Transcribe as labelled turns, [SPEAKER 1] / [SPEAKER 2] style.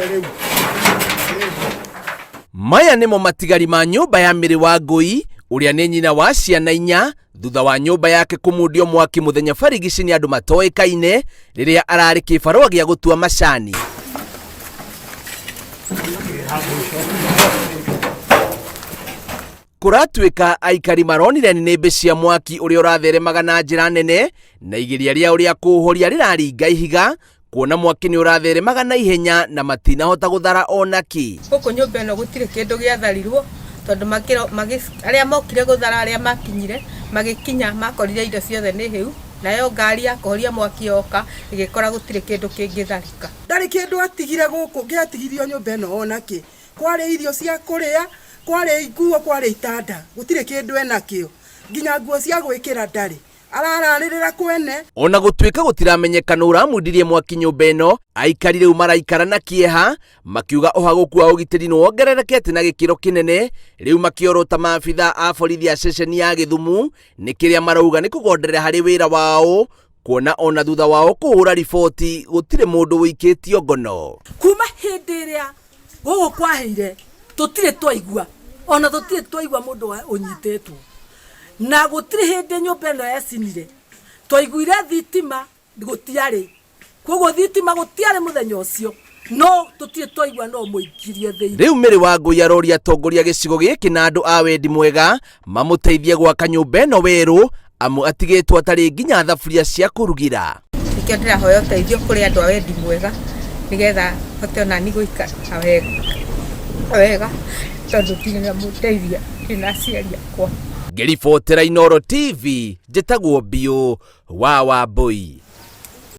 [SPEAKER 1] Rĩu
[SPEAKER 2] Maya nĩmo matigari ma nyũmba ya Mary Wangũi ũrĩa nĩ nyina wa ciana inya thutha wa nyũmba yake kũmundio mwaki mũthenya barigici nĩ andũ matoĩkaine rĩrĩa ararĩ kĩbarũa gĩa gũtua macani. Kũratuĩka aikari maronire nĩnĩmbĩ cia mwaki ũrĩa ũratheremaga na njĩra nene na igeria rĩao rĩa kũũhoria rĩraringa ihiga kuona mwaki nĩ ũratheremaga na ihenya na matinahota gũthara ona kĩ.
[SPEAKER 3] Gũkũ nyũmba ĩno gũtirĩ kĩndũ gĩatharirwo tondũ arĩa mokire gũthara arĩa makinyire magĩkinya makorire indo ciothe nĩ hĩu, nayo ngari ya kũhoria mwaki yoka ĩgĩkora gũtirĩ kĩndũ kĩngĩtharĩka.
[SPEAKER 1] Ndarĩ kĩndũ atigire gũkũ gĩatigirio nyũmba ĩno ona kĩ. Kwarĩ irio cia kũrĩa, kwarĩ nguo, kwarĩ itanda, gũtirĩ kĩndũ enakĩo. Nginya nguo cia gwĩkĩra ndarĩ. Arararĩrĩra kwene.
[SPEAKER 2] Ona gũtuĩka gũtiramenyeka nũ ũramundirie mwaki nyũmba ĩno, aikari rĩu maraikara na kĩeha makiuga ũhagũku wa ũgitĩri nĩ wongererekete na gĩkĩro kĩnene, rĩu makĩorota maabithaa a borithi a ceceni ya Gĩthumu nĩ kĩrĩa marauga nĩ kũgonderera harĩ wĩra wao kuona ona thutha wao kũhũra riboti gũtirĩ mũndũ ũikĩtio ngono.
[SPEAKER 4] Kuma hĩndĩ ĩrĩa gũkũ kwahĩire tũtirĩ twaigua ona tũtirĩ twaigua mũndũ ũnyitĩtwo, na gũtirĩ hĩndĩ nyũmba ĩno yecinire. Twaiguire thitima gũtiarĩ, koguo thitima gũtiarĩ mũthenya ũcio, no tũtirĩ twaigua no mũikirie thĩinĩ.
[SPEAKER 2] Rĩu Mary Wangũi aroria atongoria gĩcigo gĩkĩ na andũ a wendi mwega mamũteithie gwaka nyũmba ĩno werũ amu atigĩtwo atarĩ nginya thaburia cia kũrugĩra.
[SPEAKER 3] Nĩkĩo ndĩrahoya ũteithio kũrĩ andũ a wendi mwega nĩgetha hote onani gũikara wega tondũ ndirĩ na mũndeithia, ndirĩ na aciari akwa.
[SPEAKER 2] Ngĩribotera Inooro TV, njĩtagwo Biũ wa Wambũi.